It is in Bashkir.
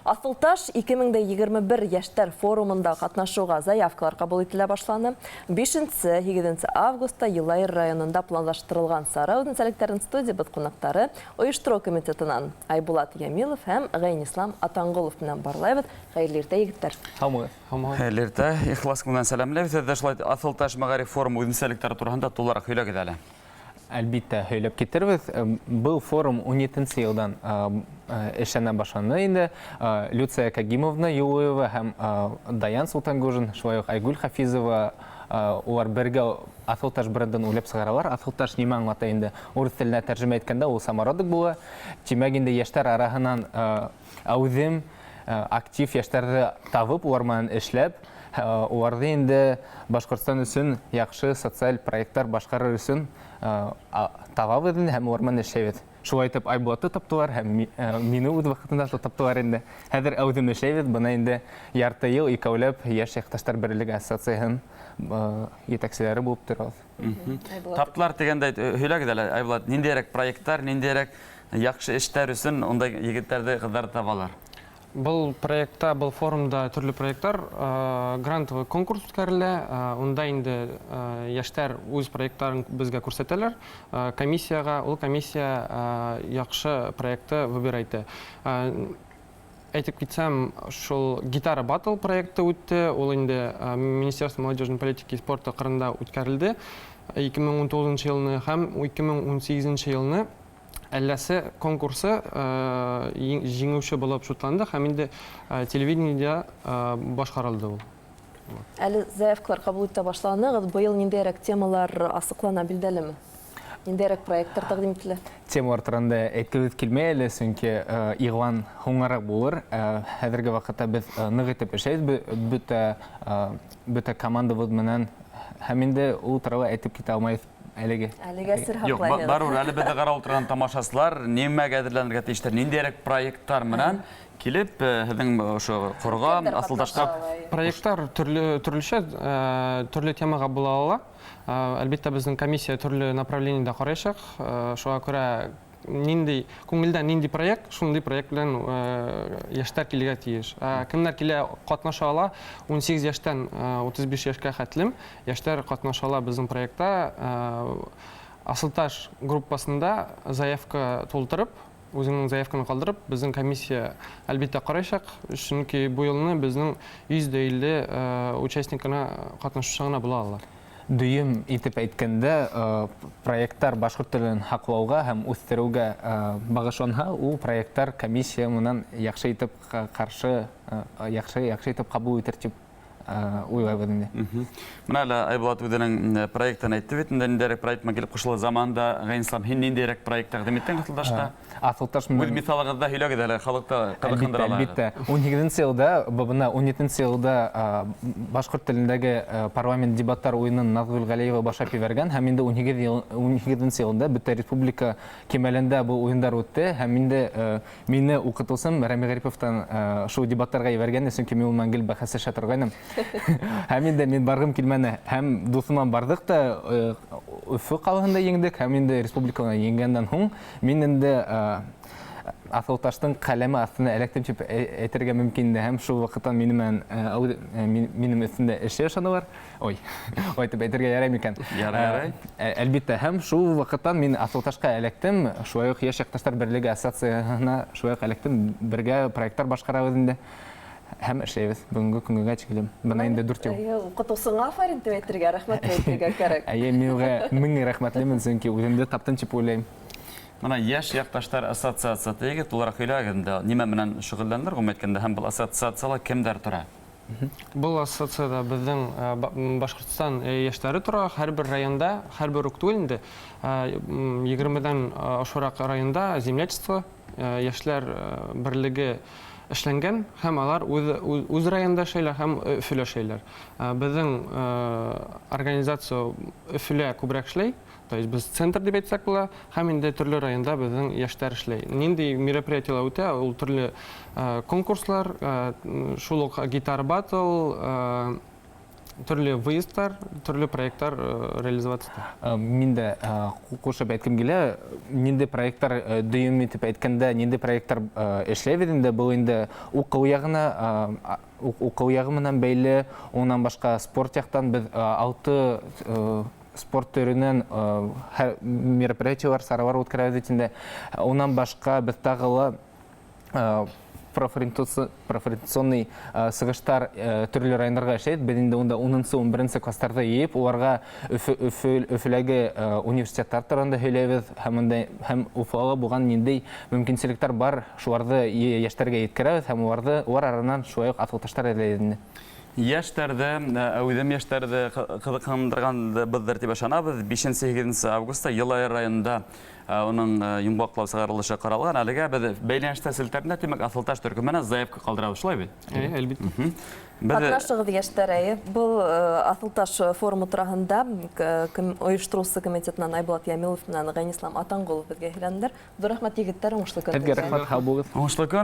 Аҫылташ 2021 йәштәр форумында ҡатнашыуға заявкалар ҡабул ителә башланы. 5-8 августта Йылайыр районында планлаштырылған сара үҙенсәлектәрен студиябыҙ ҡунаҡтары ойоштороу комитетынан Айбулат Ямилов һәм Ғәйнислам Атанғолов менән барлайбыҙ. Хәйерле иртә, егеттәр! Һаумыһығыҙ! Һаумыһығыҙ! Хәйерле иртә! Ихлас күңелдән сәләмләйбеҙ һеҙҙе. Шулай Аҫылташ мәғариф форумы үҙенсәлектәре тураһында тулыраҡ һөйләгеҙ әле. Әлбиттә, һөйләп китербеҙ. Был форум 17 йылдан эшләнә башланы инде. Люция Кагимовна Юлуева һәм Даян Солтангужин, шулай уҡ Айгүл Хафизова, улар бергә Аҫылташ брендын уйлап сығаралар. Аҫылташ нимә аңлата инде? Урыҫ теленә тәржемә иткәндә ул самородок була. Тимәк инде йәштәр араһынан әүҙем, актив йәштәрҙе табып, улар менән эшләп, уларҙы инде Башҡортостан өсөн яҡшы социаль проекттар башҡарыр өсөн табабыҙ инде һәм улар менән эшләйбеҙ. Шулай итеп Айбулатты таптылар һәм мине үҙ ваҡытында таптылар инде. Хәҙер әүҙем эшләйбеҙ, бына инде ярты йыл икәүләп Йәш яҡташтар берлеге ассоциацияһының етәкселәре булып торабыҙ. Таптылар тигәндә һөйләгеҙ әле, Айбулат, ниндәйерәк проекттар, ниндәйерәк яҡшы эштәр өсөн ундай егеттәрҙе, ҡыҙҙарҙы табалар? Был проектта, был форумда төрлө проекттар, грантовый конкурс үткәрелә. Унда инде йәштәр үҙ проекттарын безгә күрсәтәләр. Комиссияға, ул комиссия яҡшы проектты выбирать итә. Әйтеп китсәм, шул Гитара Battle проекты үтте. Ул инде Министерство молодежной политики и спорта ҡырында үткәрелде 2019 йылны һәм 2018 йылны Әлләсе конкурсы җиңүче булып шутланды һәм инде телевидениедә башкарылды ул. Әле заявкалар кабул итә башланыгыз. Быел ниндәйрәк темалар асыклана, билдәлеме? Ниндәйрәк проекттар тәкъдим ителә? Темалар турында әйткебез килмәй әле, чөнки игълан һуңарак булыр. Хәзерге вакытта без нык итеп эшләйбез бөтә бөтә командабыз менән һәм инде ул туралы әйтеп китә алмайбыз. Әлеге. Әлегә сер Юк, һаклайбыз. барыбер әле безне карап утырган тамашачылар нимәгә әзерләнергә тиештер, ниндәйрәк проектлар менән килеп, һеҙҙең ошо ҡорға, Кемдәр асылташҡа катнаша ала? Проектлар төрле төрлечә, төрле темага була ала. Әлбиттә, безнең комиссия төрле направлениедә караячак. Шуңа күрә нинди күңелдә нинди проект, шундый проект белән яшьтәр килергә тиеш. Ә кемнәр килә, катнаша ала? 18 яшьтән 35 яшькә хәтлем яшьтәр катнаша ала безнең проектта. Асылташ группасында заявка тултырып, үзеңнең заявканы калдырып, безнең комиссия әлбиттә караячак, чөнки бу елны безнең 150 участник кына катнашучы гына була ала. Дөйөм итеп әйткәндә, проекттар башҡорт телен һаҡлауға һәм үҫтереүгә бағышланһа, ул проекттар комиссия менән яҡшы итеп ҡаршы, яҡшы яҡшы итеп ҡабул итер тип уйлайбыҙ инде. Бына әле Айбулат үҙенең проектын әйтте бит инде, ниндәйерәк проект менән килеп ҡушыла заманында. Ғәйнислам, һин ниндәйерәк проект тәҡдим иттең Аҫылташҡа? Аҫылташ Үҙ миҫалығыҙҙа һөйләгеҙ әле, халыҡты ҡыҙыҡһындыра ла. Әлбиттә, 18 йылда, бына 17 йылда башҡорт телендәге парламент дебаттар уйынын Наҙгөл Ғәлиева башлап ебәргән һәм инде 18 йыл, 18 йылында бөтә республика кимәлендә был уйындар үтте һәм инде мине укытыусым Рәми Ғариповтан шул дебаттарға ебәргән, сөнки мин ул менән гел бәхәсләшә торғайным. Һәм инде мин барғым килмәне. Һәм дуҫым менән барҙыҡ та, Өфө ҡалаһында еңдек һәм инде республиканы еңгәндән һуң мин инде Аҫылташтың ҡәләме аҫтына эләктем тип әйтергә мөмкин инде. Һәм шул ваҡыттан минең менән минең өҫтөндә эшләй башланылар. Ой, ой дип әйтергә ярай микән? Ярай, ярай. Әлбиттә, һәм шул ваҡыттан мин Аҫылташҡа эләктем. Шулай уҡ Йәш яҡташтар берлеге ассоциацияһына шулай уҡ эләктем. Бергә проекттар башҡарабыҙ инде. Һәм эшләйбеҙ бөгөнгө көнгә тиклем. Бына инде 4 йыл. Укытыусыңа афарин дип әйтергә, рәхмәт дип әйтергә кәрәк. Әйе, мин уға мең рәхмәтлемен, сөнки үҙемде таптым дип уйлайым. Бына Йәш яҡташтар ассоциацияһы тиегеҙ, тулыраҡ һөйләгеҙ инде, нимә менән шөғөлләнер, ғөмүмән әйткәндә, һәм был ассоциацияла кемдәр тора? Был ассоциацияда беҙҙең Башҡортостан йәштәре тора, һәр бер районда, һәр бер үк түгел инде, 20-дән ашыуыраҡ районда землячество, йәшләр берлеге эшләнгән һәм алар үҙ районда эшләйләр һәм Өфөлә эшләйләр. Беҙҙең организация Өфөлә күберәк эшләй, то есть без центр дип әйтсәк була, һәм инде төрле районда беҙҙең йәштәр эшләй. Ниндәй мероприятиелар үтә, ул төрле конкурслар, шул уҡ гитар батл, Төрлө выездтар, төрлө проекттар реализоваться итә. Мин дә ҡушып әйткем килә, ниндәй проекттар, дөйөм итеп әйткәндә, ниндәй проекттар эшләйбеҙ инде, был инде уҡыу яғына, уҡыу яғы менән бәйле, унан башҡа спорт яҡтан беҙ 6 спорт төрөнән мероприятиелар, саралар үткәрәбеҙ бит инде. Унан башҡа беҙ тағы ла профориентационный сығыштар төрлө райондарға эшләйбеҙ. Беҙ инде унда унынсы, 11-нсе класстарҙы йыйып, уларға Өфөләге университеттар тураһында һөйләйбеҙ һәм унда һәм Өфөлә булған ниндәй мөмкинселектәр бар, шуларҙы йәштәргә еткерәбеҙ һәм улар аранан шулай уҡ аҫылташтар эҙләйбеҙ инде. Йәштәрҙе, әүҙем йәштәрҙе ҡыҙыҡһындырғанбыҙҙыр тип ышанабыҙ. Бишенсе, һигеҙенсе августта Йылайыр районында уның йомғаҡлау сығарылышы ҡаралған. Әлегә беҙ бәйләнештәр селтәрендә, тимәк, Аҫылташ төркөмөнә заявка ҡалдырабыҙ, шулай бит? Эйе, әлбиттә. Ҡатнашығыҙ, йәштәр, эйе. Был Аҫылташ форумы тураһында ойоштороусы комитетынан Айбулат Ямилов менән Ғәйнислам Атанғолов беҙгә һөйләнделәр. Ҙур рәхмәт, егеттәр, уңышлы көн. Һеҙгә рәхмәт, һау булығыҙ. Уңышлы көн.